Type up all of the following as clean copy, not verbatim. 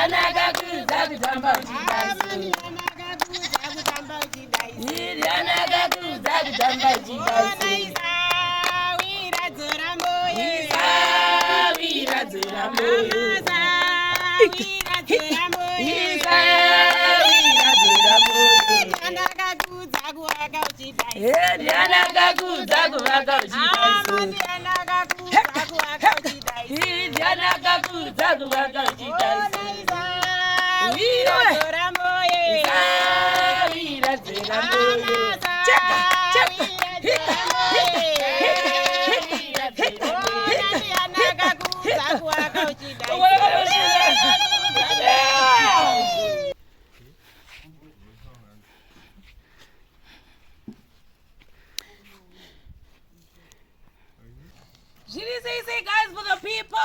Ndianaka kuudza kutamba uchidai. Ndianaka kuudza kutamba uchidai. Isawira dzora moyo. Isawira dzora moyo. Ndianaka kuudza kuvaka uchidai. Ndianaka kuudza kuvaka uchidai. Isawira dzora moyo. Cheka, cheka, hika, hika, hika, hika, hika, hika. Zviri sei sei guys for the people?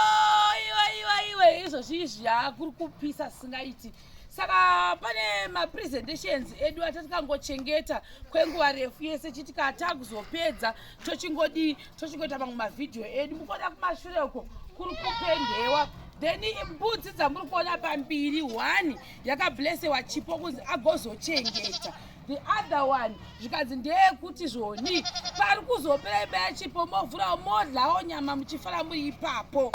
Iwe iwe iwe, izvozvi izvi kuri kupisa singaiti. Saka pane mapresentations edu atatikangochengeta kwenguva refu yese, chitika takuzopedza tochingodii, tochingoita mamwe mavhidhiyo edu. Mukuona kumashure uko kuri kupendewa, then mbudzi dzamuri kuona pambiri, one yakablessewa Chipo kunzi agozochengeta, the other one zvikanzi ndeyekuti zvoni pari kuzopera imba yaChipo, movhurawo modlawo nyama muchifara muri ipapo.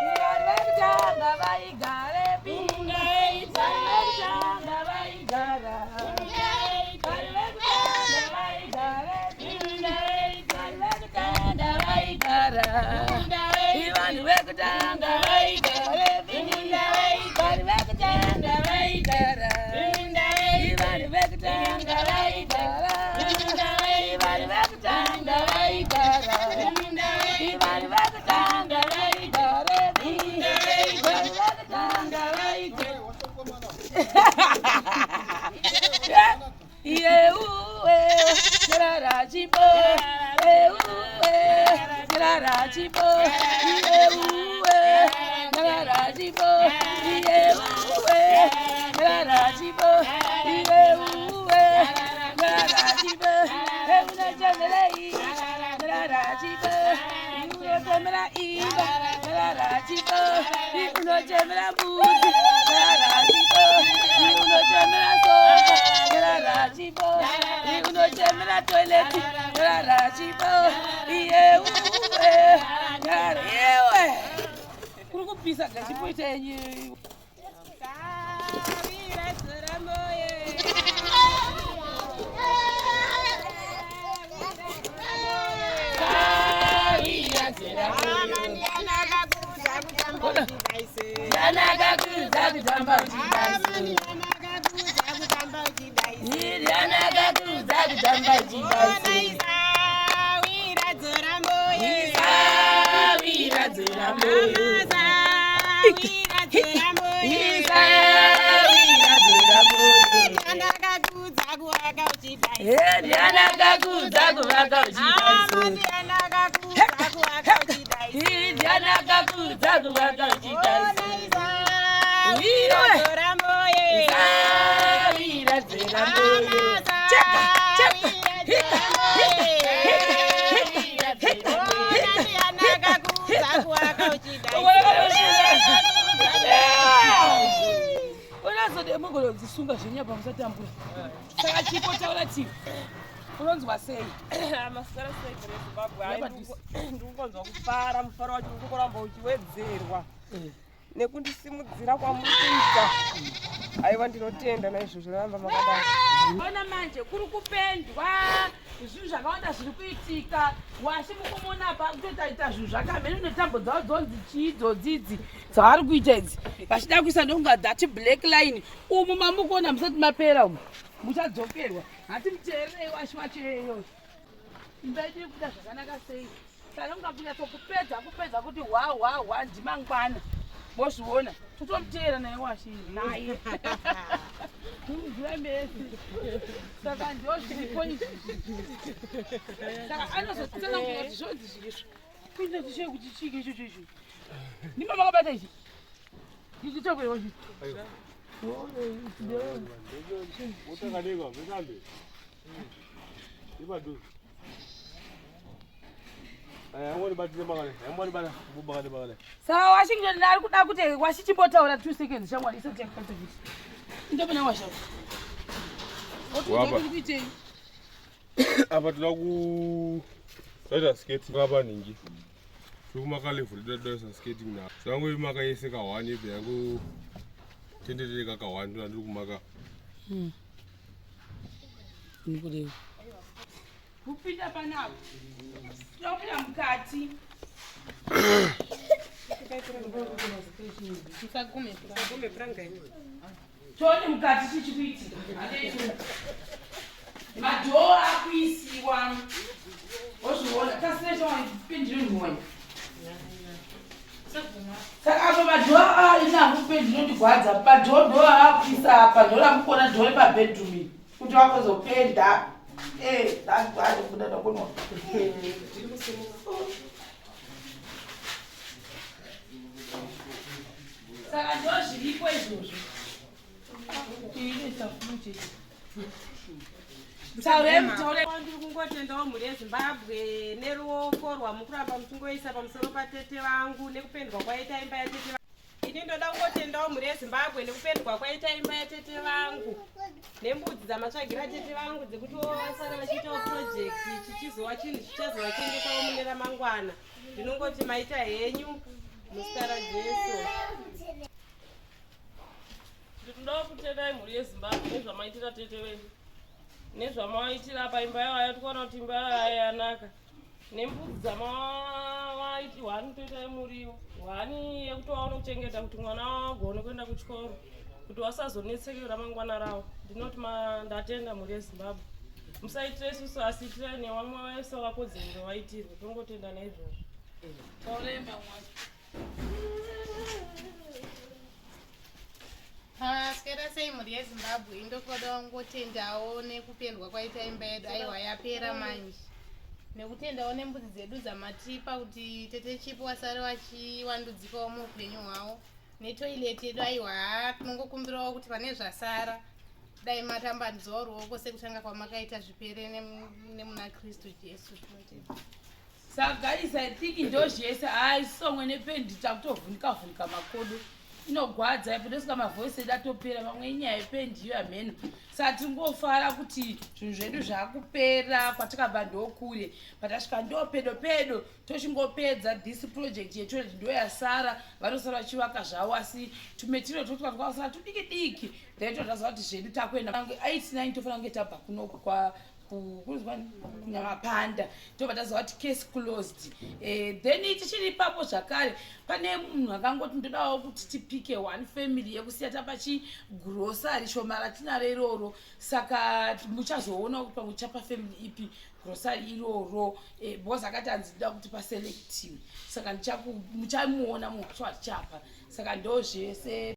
Vanhu vekutanga vaigarepi? Vanhu vekutanga vaigara. Vanhu vekutanga vaigarepi? Vanhu vekutanga vaigara. Vanhu vekutanga vaigarepi? Vanhu vekutanga vaigara. Vanhu vekutanga vaigara. Vanhu vekutanga vaigara. Vanhu vekutanga vaigarepi? Vanhu vekutanga vaigara. Yeuwe, rara Chipo, euwe, rara Chipo, yeuwe, rara Chipo, yeuwe, rara Chipo, yeuwe, rara Chipo, eunochemerei, rara Chipo, unochemera imba, rara Chipo, unochemera mbudzi, rara Chipo, unochemera sofa, rara Chipo, unochemera toilet, rara Chipo, yeuwe, yewe, kuri kupisa gachipo itenyi. Ndianaka kuudza kutamba uchidai. Ndianaka kuudza kutamba uchidai. Isawira dzora moyo. Isawira dzora moyo. Ndianaka kuudza kuvaka uchidai. Ndianaka kuudza kuvaka uchidai. Isawira dzora moyo. Cheka, cheka, hika, hika, hika, hika, hika, hika. Unazode mugonodzisunga zvenyu apa, musatambura. Saka Chipo, taura ti unonzwa sei? Masara sei kune Zimbabwe? Hai, ndikukonzwa kufara, mufaro wacho uri kuramba uchiwedzerwa nekundisimudzira kwamuri kuita. Aiwa, ndinotenda naizvozvo, ramba makadaro. Ona manje kuri kupendwa, zvinhu zvakawanda zviri kuitika. Washi mukumona apa kutoitaita zvinhu zvakamene netambo dzavo dzonzi chii dzodzidzi dzavari kuita idzi, vachida kuisa ndokunga that black line umu mamukuona musati mapera umu, muchadzokerwa. Hati muteererei washi wacho iyoyo, imba yedu iri kuita zvakanaka sei. Saka unga kunyatsokupedza kupedza kuti hwa hwa hwa ndimangwana mozviona. Totomuteera naye washi naye mumvura mese. Saka ndo zviripo izvi. Saka anozotsanangura kuti zvonzi zvirizvo kuita tishe kuti chiike ichocho icho ndima makabata ichi ichitokuewa ichi. Utakadekwa, vekambe. Ipadhuze. Saka Washington ari kuda kuti washichimbotaura 2 seconds shamwari isati yakukatsa kuti. Ndopena washa. Wapa. Kuitei? Apa toda ku toita skating apa nhingi. Tiri kumaka level toda toisa skating na. Zvangu imaka yese ka one ibve yangu tenderere ka one toda ndiri kumaka. Ndikudewo. Kupinda panapa. Tinopinda mukati. Tione mukati chichi kuitika. Madhoo akuisiwa. Wozviona kasina chawana pindiro nhuwanya. Saka apo madhoo aina kupe ndinondigwadza. Padhoo dhoo akuisa apa dhoo ramukuona dhoo repabedroom iri. Kuti wakozopenda. Eh, ndagwadza kuda ndakonwa. Saka ndo zviripo izvozvo. Taure. Ndiri kungotendawo mhuri yeZimbabwe neruoko rwamukuramba muchingoisa pamusoro patete vangu nekupendwa kwaita imba yatete vangu. Ini ndoda kungotendawo mhuri yeZimbabwe nekupendwa kwaita imba yatete vangu nembudzi dzamatsvagira tete vangu dzekuti wo vasara vachiitawo purojekti chichizova chinhu chichazovachengetawo mune ramangwana. Ndinongoti maita henyu muzita raJesu. Ndinoda kutendai mhuri yeZimbabwe nezvamaitira tete vedu nezvamaitira apa imba yavo yatikuona kuti imba yavo yanaka nembudzi dzamavaiti hwani toita yemuriwo hwani yekuti waone kuchengeta kuti mwana wavo agone kuenda kuchikoro kuti wasazonetseke ramangwana ravo. Ndinoti ndatenda mhuri yeZimbabwe, musaitire isusu asi itirai nevamwe vese vakakodzerera vaitirwe. Tongotenda naizvozvo. Taure mamwe. Maswera sei mhuri yeZimbabwe? Indokoda kungotendawo nekupendwa kwaita imba yedu, aiwa yapera manje, nekutendawo nembudzi dzedu dzamatipa kuti tete Chipo vasare vachiwandudzikawo muupenyu hwavo, netoilet yedu, aiwa tinongokumbirawo kuti pane zvasara dai matambandidzawo ruoko sekutanga kwamakaita, zvipere nemuna Kristu Jesu. Tinotenda. Saka guys, I think ndo zvese. Hai, somwe nependi takutovhunika vhunika makodo, inogwadza ipo. Ndosika mavoice edu atopera, vamwe inyaya yependi iyo hameno. Saka tingofara kuti zvinhu zvedu zvakupera. Kwatakabva ndokure, patasvika ndo pedo pedo. Tochingopedza this project yetoilet, ndo yasara. Vanosara vachivaka zvavo, asi tumaterial totwa twasara tudiki diki, then totaziva kuti zvedu takuenda 89. Tofanira kunge tabva kunoku kwa kunzwa kuNyamapanda, tobva taziva kuti case closed. Then tichiri ipapo zvakare, pane munhu akangoti ndodawo kuti tipike one family yekusiya tapachigrosari shoma ratinaro iroro. Saka muchazoona kuti pamwe tichapa family ipi grosari iroro, because akati hanzi ndoda kuti paselectiwe. Saka muchamuona munhu wacho atichapa. Saka ndo zvese.